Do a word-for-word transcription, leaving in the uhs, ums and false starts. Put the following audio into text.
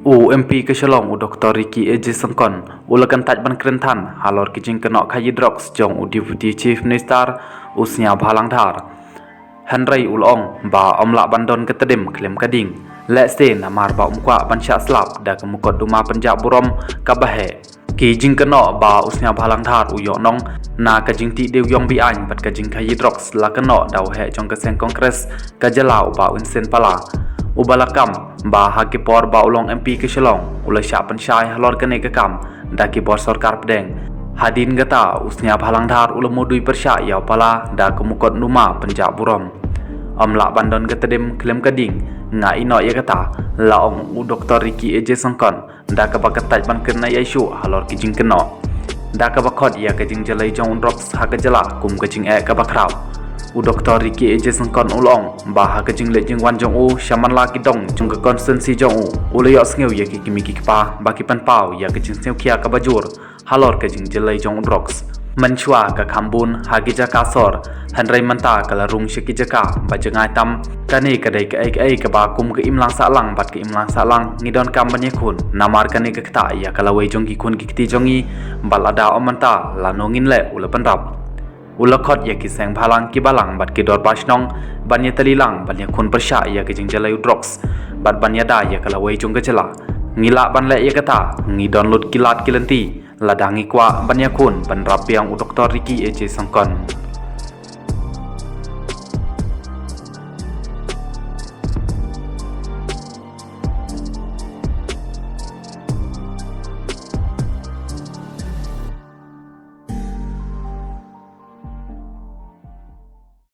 U M P ka Shillong u Doctor Ricky A J Syngkon u la kyntait ban kren than halor ki jingkynnoh khaii drugs jong u Deputy Chief Minister u Sniawbhalang Dhar. Hynrei u la ong ba ym lah ban don ka tdem khlem ka ding, lehse namar ba um kwah ban shah slap da ka mukotduma pynjah burom kaba heh. Ki jingkynnoh ba u Sniawbhalang Dhar u ïohnong na ka jingtih dewïong be-aiñ bad ka jingkhaii drugs la kynnoh da u heh jong ka seng Congress ka jylla u Bah Vincent Pala, uba la kam ba ha ki por ba u long M P ka Shillong u la shah pynshai halor kane ka kam da ki bor sorkar pdeng. Hadien kata u Sniawbhalang Dhar u la mudui pyrshah ïa u Pala da ka mukotduma pynjah burom. Ym lah ban don ka tdem khlem ka ding, nga ïehnoh ïa kata, la ong u Doctor Ricky A J Syngkon da kaba kyntait ban kren ïa shuh halor ki jingkynnoh. Da kaba khot ïa ka jingjyllei jong u drugs ha ka jylla kum ka jingeh kaba khraw, u Doctor Ricky A J Syngkon u la ong ba ha ka jingleit jingwan jong u sha man la ki dong jong ka constituency jong u, u la ïohsngew ïa ki kmie ki kpa ba ki pynpaw ïa ka jingsngewkhia kaba jur halor ka jingjyllei jong u drugs. Mynshuwa ka kham bun ha ki jaka sor, hynrei mynta ka la rung sha ki jaka ba jngai tam. Kane ka dei kaei kaei kaba kum ka imlang sahlang bad ka imlang sahlang ngi donkam ban ïakhun, namar kane ka ktah ïa ka lawei jong ki khun ki kti jong ngi, bad lada ym mynta lano ngin leh, u la bynrap. U la khot ïa ki seng bhalang, ki balang bad ki dorbar shnong ban ïatylli lang ban ïakhun pyrshah ïa ka jingjyllei u drugs bad ban ïada ïa ka lawei jong ka jylla. Ngi lah ban leh ïa kata, ngi don lut ki lad ki lynti lada ngi kwah ban ïakhun, bynrap biang u Doctor Ricky A J Syngkon.